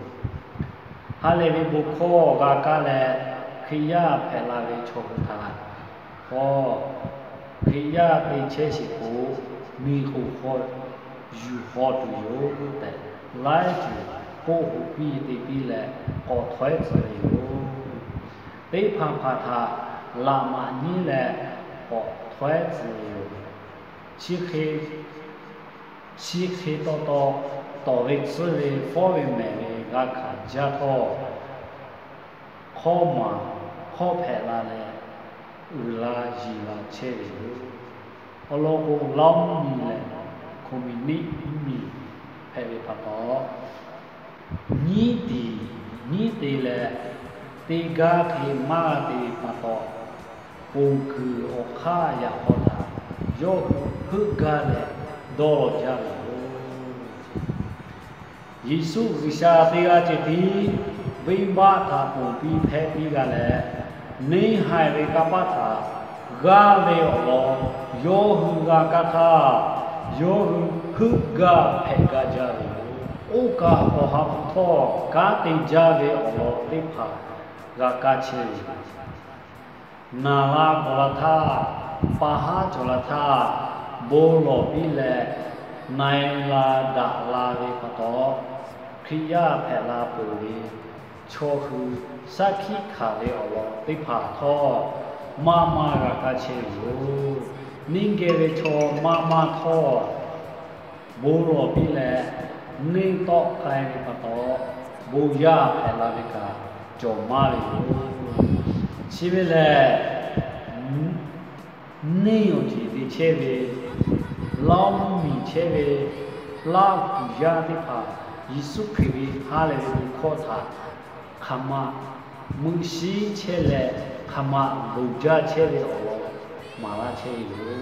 Ha lehˬ ve bon hkawˇ g'a kaˇ leh, Hkriꞈ yaˇ hpehꞈ la ve chaw hui htaꞈ htawˇ, Hkriꞈ yaˇ te chehˇ sheˍ k'o, miˬ k'oˍ hk'aw yuˬ haw tuˬ yoˬ tehꞈ, laiˉ ceuˬ k'oˆ hoꞈ piˇ te piˇ leh k'awꞈ htawehˉ tcuh ve yoˬ. Teˇ hpaˍ hpaˍ htaꞈ laꞈ maꞈ nyiˉ leh k'awꞈ htawehˉ tcuh ve yoˬ. Chi hk'e, chi hk'e taw taw tawˍ ve tcuhˉ ve fawˉ ve mehˍ ve g'a hkanˍ jaˇ htawˇ, hk'awˇ maˍ hk'awˇ hpehꞈ la leh, uiˍ la yiˬ la chehˇ ve yoˬ. Awˬ lawn k'o, Laoˇ mvuhˇmiˬ lehˬ, hkoˍ miˬ niˆ mvuhˇmiˬ hpehꞈ ve pa taw, nyiˉ tiˍ nyiˉ te leh, teˇ gaˇ hk'e maˇ g'a te ve pa taw, ponˬ kuiˬ awˬ hk'aˇ yaꞈ k'aw htaꞈ yawˇ hui heuˆ gaˇ leh dawˇ law jaˇ ve yoˬ. Yeˍsuˆ G'uiˬsha teˇ g'aˇ ceh tiˉ venˇbaˆ htaꞈ ponˬ piˇ hpehˇ piˇ g'a leh, neˇ haiˬ ve kanˇ paˆ htaꞈ g'aˇ ve awˬ lawn yawˇ hui g'a kaˇ htaˇ, yawˇ hui heuˆ gaˇ hpehꞈ gaˇ jaˇ ve yoˬ. Oˇ kaꞈ, Awˬ ha hpu htawˇ kanˉ te jaˇ ve awˬ lawn teˇ hpaˍ g'a kaˇ chehˇ ve yoˬ. Naˬ la gawˬ la htaˇ, pa haˉ cawˬ la htaˇ, bon lawˬ piˇ leh na-e la daꞈ la ve pa taw, Hkriꞈ yaˇ hpehꞈ la peuˬ ve chaw hui shaˉ hkiˆ hkanˍ ve awˬ lawn teˇ hpaˍ htawˇ, maˇ maˇ g'a kaˇ chehˇ ve yoˬ. Neˇ geh ve chaw maˇ maˇ htawˇ, bon lawˬ piˇ leh neˇ tawˆ k'ai ve pa taw, bon yaˇ hpehꞈ la ve kaꞈ cawˬ maˇ ve yoˬ. Chi ve lehˬ, neˇ awˬ ceˬ te chehˇ ve, Laoˇ mvuhˇmiˬ chehˇ ve, Laˇ kuiˬ yaˇ teˇ hpaˍ Yeˍsuˆ Hkriꞈ ve ha lehˬ ve bon hkawˇ htaꞈ hk'aˬ ma meuꞈ shiˉ chehˇ leh, hk'aˬ ma loˍ jaˇ chehˇ ve awˬ lawn maˍ laˇ chehˇ ve yoˬ.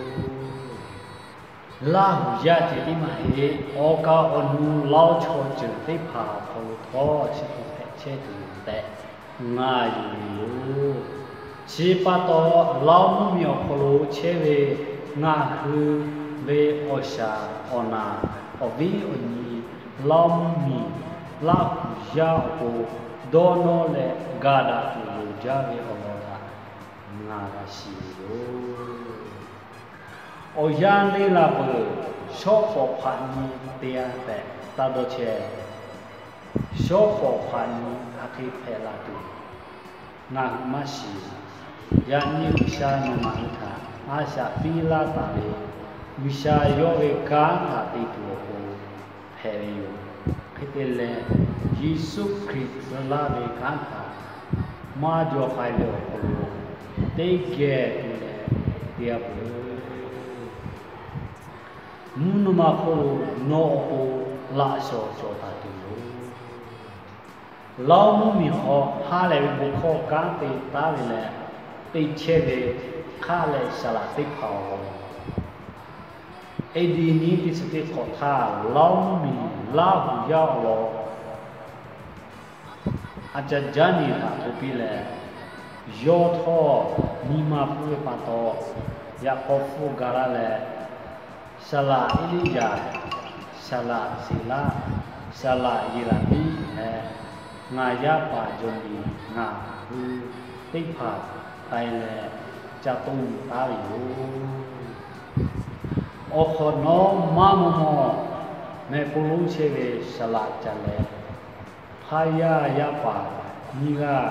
Laˇ huˍ yaˇ ceuˬ teˇ maˬ heˆ, awˬ kaˍ awˬ nu laˇ chaw ceuˬ teˇ hpaˍ awˬ hk'aw lo htawˇ chi hk'e hpehꞈ chehˇ tuˬ yoˬ tehꞈ ngaˬ yonˍ ve yoˬ. Chi pa taw, Laˇ mvuhˇmiˬ awˬ hk'aw lo chehˇ ve ngaˬ hui ve awˬ shaˍ awˬ naˍ, awˬ viˉ awˬ nyi, Laˇ mvuhˇmiˬ, Laˇ huˍ yaˇ awˬ pon dawˇ nawˇ leh ga daꞈ tuˬ loˍ jaˇ ve awˬ lawn htaꞈ ngaˬ g'a shiˍ ve yoˬ. Awˬ yanˇ neˇ la peuˬ, shawˉ pawˍ hpaꞈ nyi te-a tehꞈ taˇ dawˇ chehˇ. Shawˉ pawˍ hpaꞈ nyi hk'aˬ hk'e hpehꞈ la tuˬ ngaˬ hui maˇ shiˍ. Yaꞈ nyi G'uiˬsha nawˬ ngaˬ hui htaꞈ a shaꞈ piˇ laˇ taˍ ve, G'uiˬsha yawˇ ve kanˉ htaꞈ te tuˬ awˬ pon hpehꞈ ve yoˬ. Hk'e te leh, Yeˍsuˆ Hkriꞈ tcuh laˇ ve kanˉ htaꞈ maˇ jaw k'ai ve awˬ hk'aw lo teˇ geh tuˬ leh te-a peuˬ. Mvuhˇ naw ma hk'oˆ lo nawˬ awˬ pon laꞈ shawˍ cawˬ taˍ tuˬ yoˬ. Laˇ mvuhˇmiˬ hk'aw ha lehˬ ve bon hkawˇ kanˉ te taˉ ve leh, te chehˇ ve hk'aˆ leh saˍ laꞈ teˇ hpaˍ-oˬ, A D nyiˇ teˇ chi teˇ hk'awꞈ htaˇ, Laˇ mvuhˇmiˬ Laˇ huˍ yaˇ awˬ lawn a ca jaˇ nyi htaꞈ hto piˇ leh, yawˇ htawˇ nyi ma pfuhˇ ve pa taw, yaꞈ k'aw hpfuhˇ ga laˇ leh, saˍ laꞈ Eˇliˇyaꞈ, saˍ laꞈ Seˍlaˆ, saˍ laꞈ Yeˍraˍmiˆ leh ngaˬ yaˇ paˍ jawˬ miˬ ngaˬ hui teˇ hpaˍ k'ai leh ca toˇ nyi taˉ ve yoˬ. Awˬ hk'awꞈ nawˉ maˇ maw maw, mehˆ hpu lonˉ chehˇ ve saˍ laꞈ Caˍ lehˍ, hk'aˇ yaˇ yaˇ paˍ nyiˇ g'aˇ,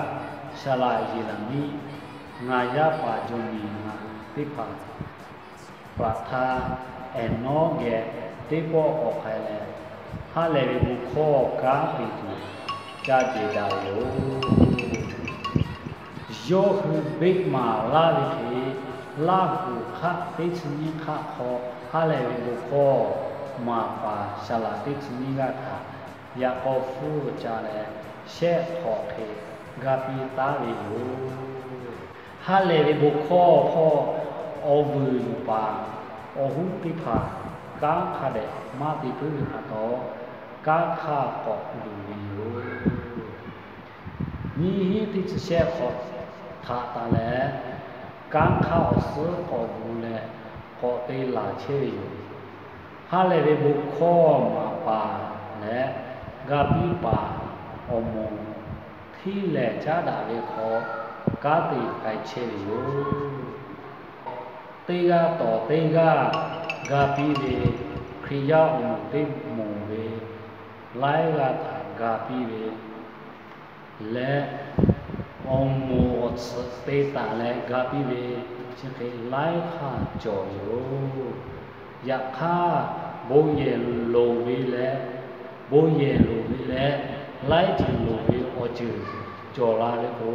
saˍ laꞈ Yeˍraˍmiˆ, ngaˬ yaˇ paˍ jawˬ miˬ ngaˬ hui teˇ hpaˍ paˍ htaˇ, ehˬ nawˉ geh teˇ pawˆ k'awꞈ k'ai leh, ha lehˬ ve bon hkawˇ kanˉ te tuˬ ca jehˬ daꞈ ve yoˬ. Yawˇ hui beˆ maˍ laˇ ve hk'e, Laˇ huˍ hk'aˆ teˇ chi nyiˇ hk'aˆ hk'aw ha lehˬ ve bon hkawˇ maˍ paˍ saˍ laꞈ teˇ chi nyiˇ g'aˇ htaꞈ yaꞈ k'aw hpfuhˇ ca leh, shehˆ hk'awꞈ hk'e ga piˇ taˉ ve yoˬ. Ha lehˬ ve bon hkawˇ hk'aw awˬ vuiˬ yuˬ paˍ awˬ hoˉ teˇ hpaˍ kanˉ hk'a dehꞈ maˇ te puiˉ ve pa taw, kanˉ hk'aˇ k'awꞈ luˬ ve yoˬ. Nyiˇ hinˉ teˇ chi shehˆ hk'awꞈ htaꞈ taˍ leh, kanˉ hk'aˇ awˬ suhˉ k'awꞈ gu leh k'awꞈ te laˬ chehˇ ve yoˬ. Ha lehˬ ve bon hkawˇ maˍ paˍ leh ga piˇ paˍ awˬ moˍ hteˇ lehˬ caˉ daꞈ ve hk'aw kanˉ te k'ai chehˇ ve yoˬ. Teˇ g'aˇ tawˍ teˇ g'aˇ ga piˇ ve, Hkriꞈ yaˇ awˬ moˍ teˇ moˍ ve laiˉ g'aˇ htaꞈ ga piˇ ve leh, awˬ moˍ awˬ tsuhꞈ te taˍ leh ga piˇ ve, chi hk'e laiˉ hk'aˇ cawˬ yoˬ. Yaꞈ hk'aˇ, bon yehˬ loˍ ve leh, bon yehˬ loˍ ve leh laiˉ ceuˬ loˍ ve awˬ ceuˬ cawˬ la ve k'o,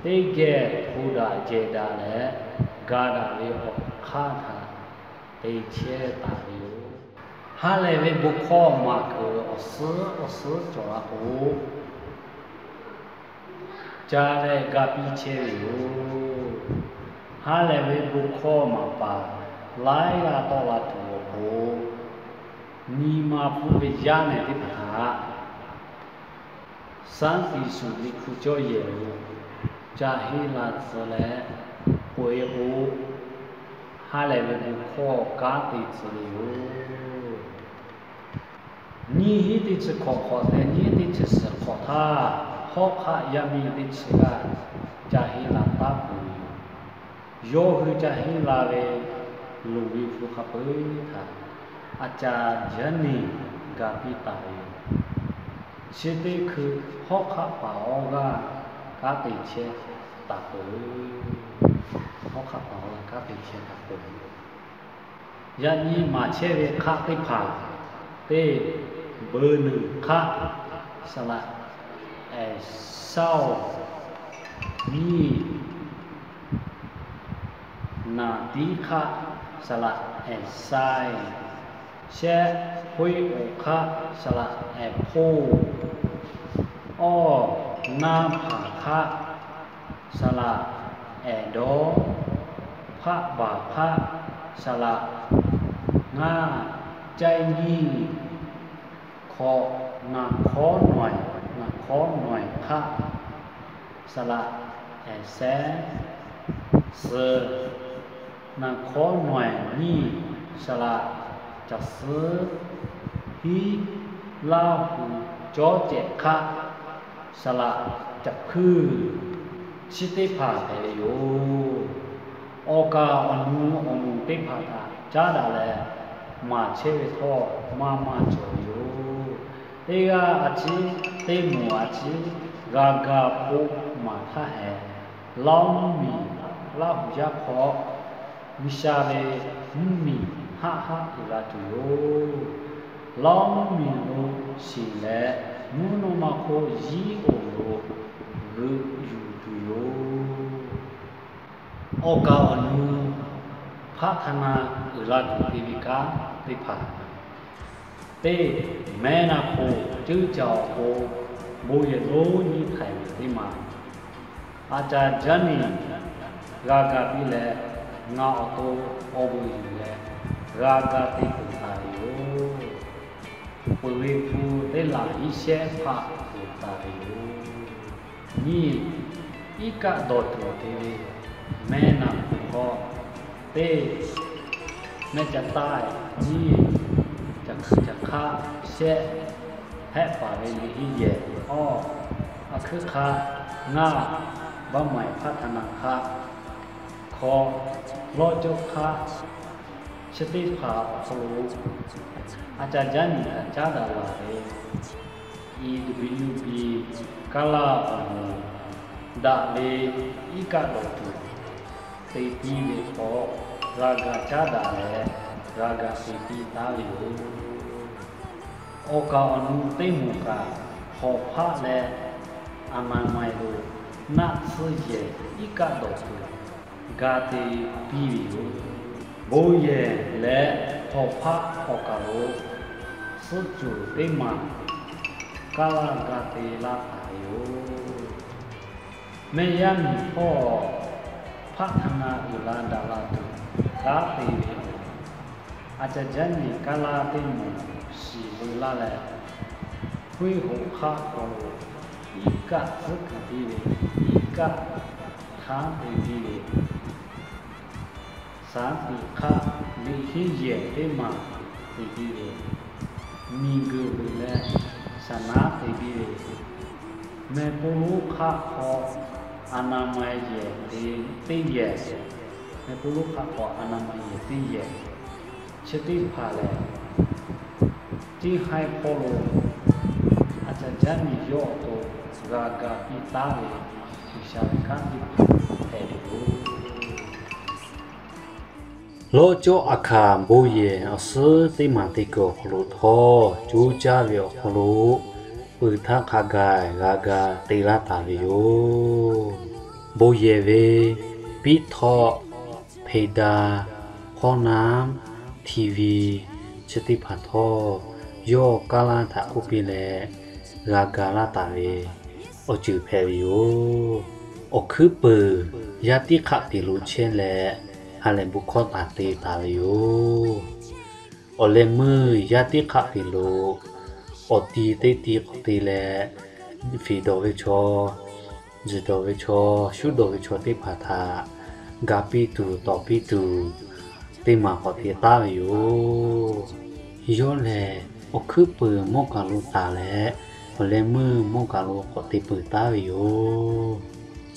teˇ geh hpu daꞈ jehˬ daꞈ leh ga daꞈ ve awˬ hk'aˇ htaꞈ te chehˇ taˍ ve yoˬ. Ha lehˬ ve bon hkawˇ maˍ kuiˬ awˬ suhˉ awˬ suhˉ cawˬ la k'o, ca leh ga piˇ chehˇ ve yoˬ. Ha lehˬ ve bon hkawˇ maˍ paˍ laiˉ g'aˇ tawˆ la tuˬ awˬ pon, nyi ma pfuhˇ ve yaˇ nehˬ teˇ hpaˍ htaꞈ Sunday school liꞈ hpu cawˇ yehˬ lo ca henˇ la tcuh leh k'oꞈ-e k'o, ha lehˬ ve bon hkawˇ kanˉ te tcuh ve yoˬ. Nyiˇ hinˉ teˇ chi hkawꞈ hk'awꞈ leh nyiˇ teˇ chi suhˍ hk'awꞈ htaˇ, hawˉ hk'aˆ yaˇ miˇ teˇ chi g'aˇ ca henˇ la taˉ peuˬ ve yoˬ. Yawˇ hui ca henˇ la ve loˍ ve hpu hk'a peu-eˬ htaꞈ a ca jaˇ neˬ ga piˇ taˍ ve yoˬ. Chi teˇ hkui hawˉ hk'aˆ paˍ awˬ g'aˇ kanˉ te chehˇ taˍ peuˬ. Hawˉ hk'aˆ paˍ awˬ g'aˇ kanˉ te chehˇ taˍ peuˬ. Yaꞈ nyi maˍ chehˇ ve hk'aˆ teˇ hpaˍ, teˇ, beuꞈ nuiˬ hk'aˆ, saˍ laꞈ ehˍ shaoˇ, nyiˇ, naˍ tiˉ hk'aˆ, saˍ laꞈ ehˍ saiˇ, shehˆ, hk'oˆ oˍ hk'aˆ, saˍ laꞈ ehˍ hpoˇ, awˇ, naˇ hpaˍ hk'aˆ, saˍ laꞈ ehˍ dawˇ, hk'aˆ baˬ hk'aˆ, saˍ laꞈ ngaˇ, caiˇ nyiˇ, hkawꞈ, naˍ hkawˉ nawehˬ, naˍ hkawˉ nawehˬ hk'aˆ, saˍ laꞈ ehˍ sehˉ suhˍ, naˍ hkawˉ nawehˬ nyiˇ, saˍ laꞈ caˬ suhˉ hiˉ, Laˇ huˍ cawˇ cehꞈ hk'aˆ, saˍ laꞈ caˬ hpuiˇ, chi teˇ hpaˍ hpehꞈ ve yoˬ. Awˬ kaˍ awˬ nu awˬ moˍ teˇ hpaˍ htaꞈ caˉ daꞈ leh, maˍ chehˇ ve htawˇ maˇ maˇ cawˬ ve yoˬ. Teˇ g'aˇ a ciˉ, teˇ moˍ a ciˉ, g'a ga hpoˆ maˍ htaˇ hehꞈ, Laˇ mvuhˇ miˬ, Laˇ huˍ yaˇ hk'aw G'uiˬsha ve mvuhˇ miˬ haˆ haˆ uiˍ la tuˬ yoˬ. Laˇ mvuhˇ miˬ lo shiˍ leh, mvuhˇ naw ma hk'oˆ yiˉ oˬ lo g'euꞈ yuˬ tuˬ yoˬ. Awˬ kaˍ awˬ nu hpaˆ htaˇ na uiˍ la tuˬ te ve kanˉ teˇ hpaˍ, teˇ mehˉ na hk'oˆ ceuˇ caˬ awˬ pon bon yehˬ lonˉ nyiˇ htaiˍ ve teˇ maˬ, a ca jaˇ niˬ g'a ga piˇ leh, ngaˬ awˬ to awˬ vuiˬ yuˬ leh g'a ga te tuˬ taˍ ve yoˬ. Peuˬ ve hpu teˇ laˬ hiˉ shehˉ hpaˆ uiˍ taˍ ve yoˬ. Nyiˇ, iˉ kaˆ dawˬ tuˬ te ve mehˉ na hk'oˆ hk'aw, teˇ mehˉ ca taˇ, nyiˇ, caˬ hk'aˆ shehˆ, hehˆ paˍ ve liꞈ hiˉ yehˬ, awˇ, a hkuiˉ hk'aˆ, ngaˇ, baˆ maiˍ hpaˆ htaˇ na hk'aˆ, hkawꞈ, lawˇ cawˇ hk'aˆ, chi teˇ hpaˍ awˬ hk'aw lo a ca jaˇ nyi htaꞈ caˉ daꞈ laˬ ve, E W B Kaˇlaˇ awˬ moˍ daꞈ ve iˉ kaˆ dawˬ tuˬ te piˇ ve hk'aw, g'a ga caˉ daꞈ leh g'a ga te piˇ taˉ ve yoˬ. Awˬ kaˍ awˬ nu teˇ moˍ kaꞈ, hawˍ hpaˆ leh a na ma e lo naˆ tsuhˇ yehˬ iˉ kaˆ dawˬ tuˬ ga te piˇ ve yoˬ. Bon yehˬ leh hawˍ hpaˆ awˬ kaˍ lo suhˆ cuˬ teˇ maˬ Kaˇlaˇ ga te laˇ taˍ ve yoˬ. Mehˆ yaˇ miˬ hpawˇ hpaˆ htaˇ na uiˍ la daꞈ la tuˬ kanˉ te ve yoˬ. A ca jaˇ nyi Kaˇlaˇ teˇ moˍ shiˍ ve laˇ leh, hkawehˇ hoꞈ hk'aˆ hk'aw lo iˉ kaˆ tcuhˉ kuiˬ piˇ ve, iˉ kaˆ htaˉ te piˇ ve, saˍ tiꞈ hk'aˆ liꞈ hiˉ yehˬ teˇ maˬ te piˇ ve, miˬ guiˬ vuiˬ leh saˍ naˉ te piˇ ve, mehˬ po lonˉ hk'aˆ hk'aw a na ma yehˬ te teˇ yehˬ, mehˬ po lonˉ hk'aˆ hk'aw a na ma yehˬ teˇ yehˬ, chi teˇ hpaˍ lehˬ, teˇ haiˉ hpawˇ lo a ca jaˇ nyi yawˇ awˬ to g'a ga piˇ taˉ ve G'uiˬsha ve kanˉ teˇ hpaˍ hpehꞈ ve yoˬ. Lawˇ cawˇ aˬ hkaˍ bon yehˬ awˬ suhˉ teˇ maˬ te kuiˬ awˬ hk'aw lo htawˇ, coˇ caˇ ve awˬ hk'aw lo peuˬ htaˇ hk'a gaˬ g'a ga te laˇ taˍ ve yoˬ. Bon yehˬ ve piˇ htawˆ, hpeꞈ daꞈ, hkawˇ naˉ, T V, chi teˇ hpaˍ htawˇ, yawˇ Kaˇlaˇ htaꞈ k'oˆ piˇ leh g'a ga laˇ taˍ ve awˬ ceuˬ hpehꞈ ve yoˬ. Awˬ hkuiˉ peuˬ yaˇ tiˉ hk'aˆ peˍ lo chehˇ leh, ha lehˬ bon hkawˇ taˍ te taˍ ve yoˬ. Awˬ leh meuˇ yaˇ tiˉ hk'aˆ peˍ lo awˬ ti teˇ ti k'awꞈ te leh, feˍ dawˬ ve chaw, zuhˬ dawˬ ve chaw, shuˉ dawˬ ve chaw teˇ hpaˍ htaꞈ ga piˇ tuˬ, tawˍ piˇ tuˬ, teˇ maˬ k'awꞈ te taˉ ve yoˬ. Yawˇ lehˬ, awˬ hkuiˉ peuˬ mawˇ kaˬ lo taˍ leh, awˬ leh meuˇ mawˇ kaˬ lo k'awꞈ te peuˬ taˉ ve yoˬ.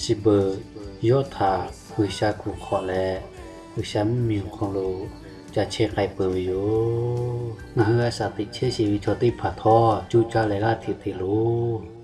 Chi beuꞈ yawˇ htaꞈ G'uiˬsha kuˬ hk'awꞈ leh, G'uiˬsha mvuhˇmiˬ awˬ hk'aw lo ca chehˇ k'ai peuˬ ve yoˬ. Ngaˬ hui a shaꞈ teꞈ chehˇ sheˍ ve chaw teˇ hpaˍ htawˇ, coˇ caˇ leh g'aˇ hteꞈ te loˬ.